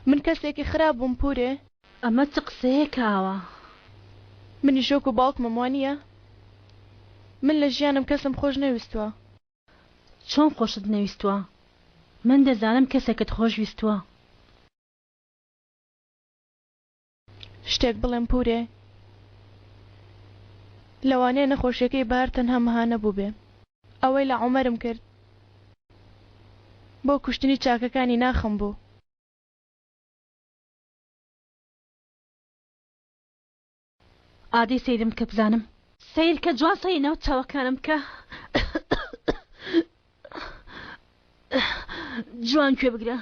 من کەسێکی خراپ بووم پورێ؟ ئەمە چ قسەیەکە ئاوا؟ منیش وەکو باوکمم وانییە؟ من لە ژیانم کەسم خۆش نەویستووە. چۆن خۆشت نەویستووە؟ من دەزانم کەسێکت خۆش ویستووە. شتێک بڵێم پورێ؟ لەوانەیە نەخۆشیەکەی بەهار تەنها مەهانە بووبێ. ئەوەی لە عومەرم کرد بۆ کوشتنی چاکەکانی ناخم بوو. ئادەی سەیرم بکە بزانم. سەیرکە جوان سەیری ناو چاوەکانم بکە جوان گوێ بگرە.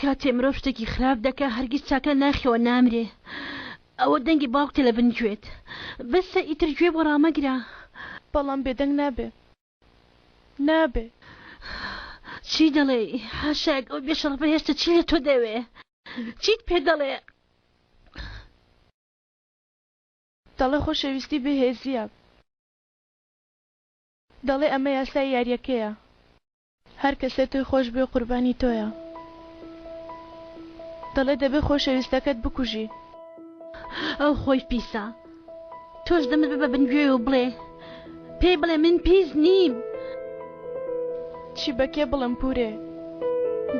کاتێ مرۆڤ شتێکی خراپ دەکا هەرگیز چاکە لە ناخیەوە نامرێ ئەوە دەنگی باوکتە لە بن گوێت بەسە ئیتر گوێ بۆ ڕامەگرە. بەڵام بێدەنگ نابێ نابێ. چی دەڵێی حاشاک ئەو بێشەڕەفە هێشتا چی لە تۆ دەوێ چیت پێ دەڵێ؟ دەڵێ خۆشەویستی بێ هێزیە دەڵێ ئەمە یاسای یاریەکەیە. هەر کەسێ تۆی خۆش بوێ قوربانی تۆیە. دەڵێ دەبێ خۆشەویستەکەت بکوژی. ئەو خۆی پیسە تۆش دەمت ببە بن گوێی و بڵێ پێی بڵێ من پیس نیم. چی بە کێ بڵێم پورێ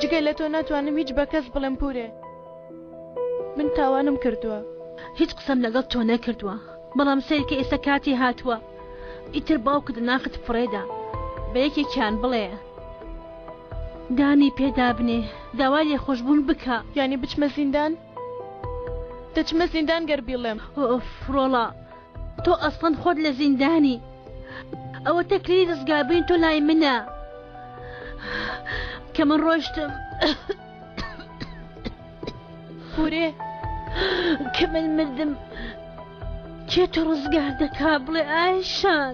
جگە لە تۆ ناتوانم هیچ بە کەس بڵێم پورێ من تاوانم کردووە. هیچ قسەم لەگەڵ تۆ نەکردووە بەڵام سەیرکە ئێستا کاتی هاتووە ئیتر باوکت لە ناخت فڕێدا بە یەکێکیان بڵێ دانی پێدا بنێ داوای لێخۆشبوون بکە. یانی بچمە زیندان؟ دەچمە زیندان گەر بیڵێم. ئۆف ڕۆڵە تۆ ئەسڵەن خۆت لە زیندانی ئەوەتە کلیلی ڕزگاربوونی تۆ لای منە کە من ڕۆشتم. پورێ کە من مردم کێ تۆ ڕزگار دەکا بڵێ ئایشان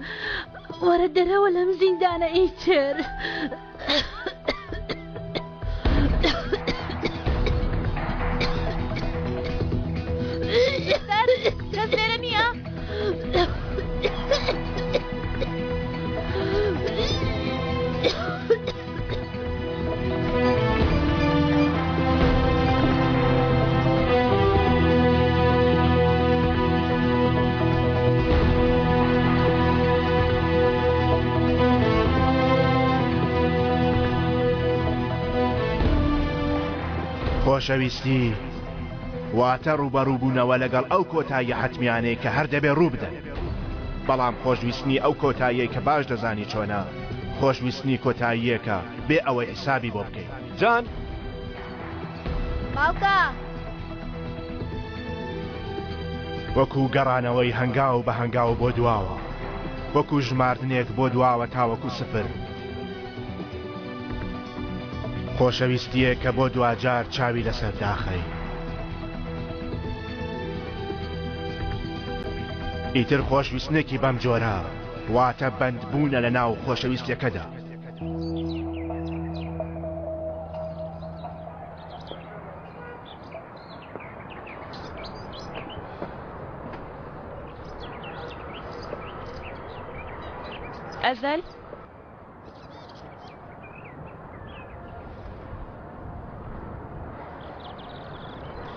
وەرە دەرەوە لەم زیندانە ئیتر. کەس لێرە نییە؟ خۆشەویستی واتە ڕووبەڕووبوونەوە لەگەڵ ئەو کۆتاییە حەتمیانەی کە هەر دەبێ ڕوو بدەن. بەڵام خۆشویستنی ئەو کۆتاییەی کە باش دەزانی چۆنە، خۆشویستنی کۆتاییەکە بێ ئەوەی حیسابی بۆ بکەی. جان! باوکە! وەکو گەڕانەوەی هەنگاو بە هەنگاو بۆ دواوە، وەکو ژماردنێک بۆ دواوە تاوەکو سفر. خۆشەویستییەک کە بۆ دواجار چاوی لەسەر داخەی. ئیتر خۆشویستنێکی بەم جۆرە واتە بەندبوونە لە ناو خۆشەویستیەکەدا. ئەزەل؟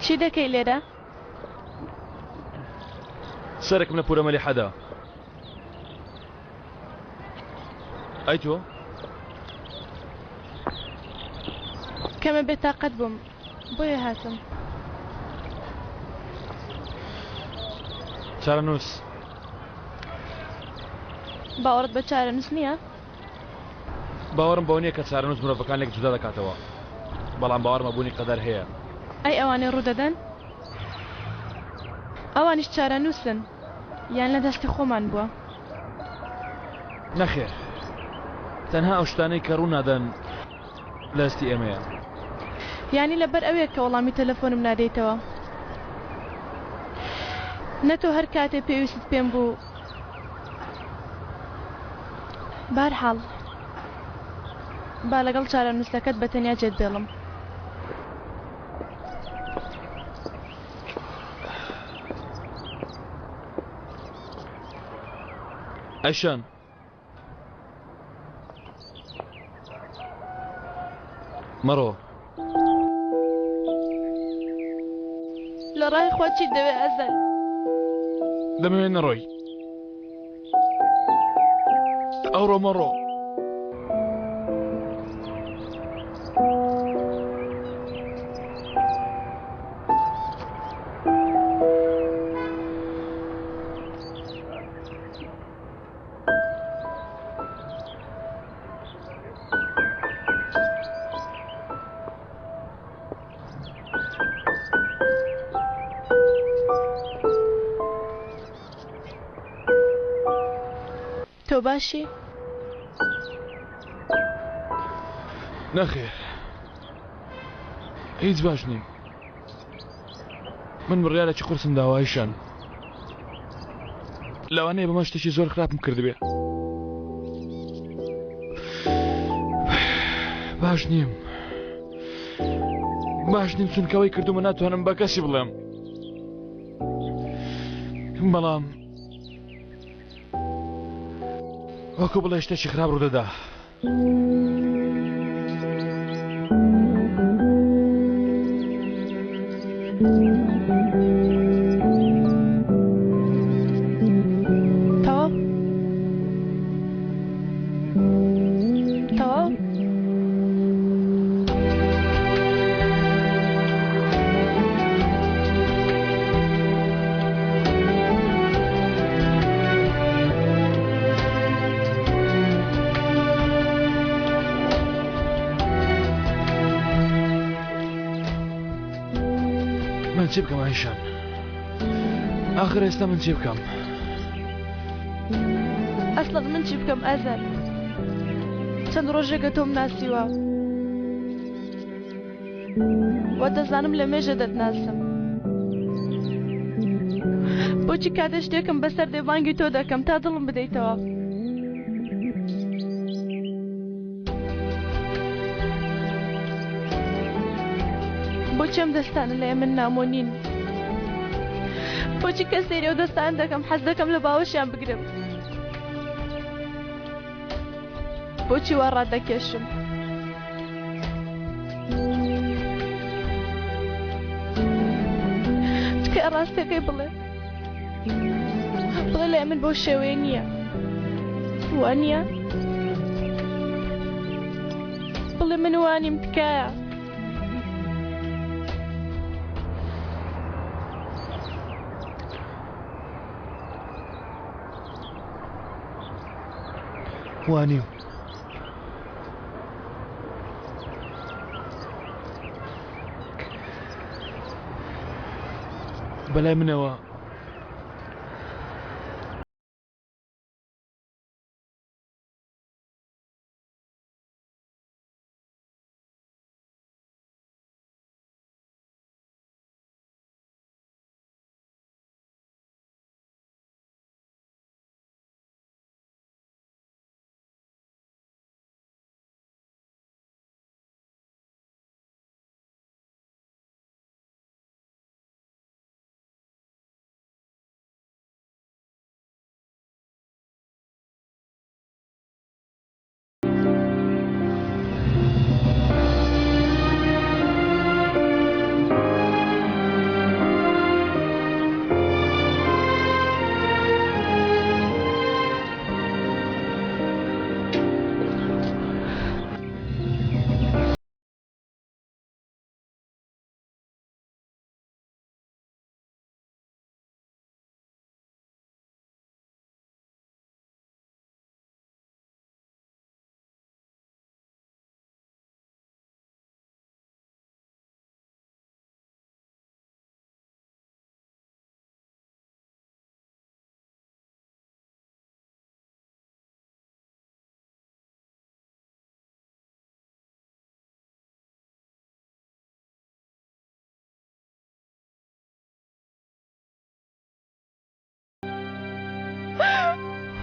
چی دەکەی لێرە؟ سەرێکم لە پورە مەلیحەدا. ئەی تۆ؟ کەمە بێتاقەت بووم بۆیە هاتم. چارەنووس. باوەڕت بە چارەنووس نییە؟ باوەڕم بەوە نییە کە چارەنووس مرۆڤەکان لێک جودا دەکاتەوە، بەڵام باوەڕم بە بوونی قەدەر هەیە. ئەی ئەوانەی ڕوودەدەن؟ ئەوانیش چارەنووسن یان لە دەستی خۆمان بووە؟ نەخێر، تەنها ئەو شتانەی کە ڕوو نادەن لە دەستی ئێمەیە. یانی لەبەر ئەوەیە کە وەڵامی تەلەفۆنم نادەیتەوە؟ نە تۆ هەر کاتێ پێویستت پێم بوو. بەهەرحاڵ با لەگەڵ چارەنووسەکەت بە تەنیا جێت بێڵم. ئەیشان. مەڕۆ. لە ڕای خوا چیت دەوێ ئەزەل؟ دەمەوێت نەڕۆی. ئەوڕۆ مەڕۆ. تۆ باشی؟ نەخێر هیچ باش نیم من بڕیارێکی قورسم داوە ئایشان لەوانەیە بەمە شتێکی زۆر خراپم کردبێ باش نیم باش نیم چونکەوەی کردومە ناتوانم بە کەسی بڵێم بەڵام وەکو بڵێ شتێکی خراپ ڕوودەدا تەواو تەواو من چی بکەم ئایشان ئاخر ئێستا من چی بکەم ئەسڵەن من چی بکەم ئازار چەند ڕۆژێکە تۆم ناسیوە وە دەزانم لە مێژە دەتناسم بۆچی کاتێ شتێکم بەسەر دێ بانگی تۆ دەکەم تا دڵم بدەیتەوە بۆچی ئەم دەستانە لای من نامۆ نین بۆچی کە سەیری ئەو دەستان دەکەم حەز دەکەم لە باوەشیان بگرم بۆچی وا ڕادەکێشم؟ تکایە ڕاستەکەی بڵێ بڵێ لای من بەو شێوەیە نییە وا نییە؟ بڵێ من وانیم تکایە. وانیم. بەلای منەوە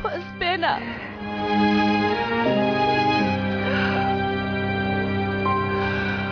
وەسپێنە.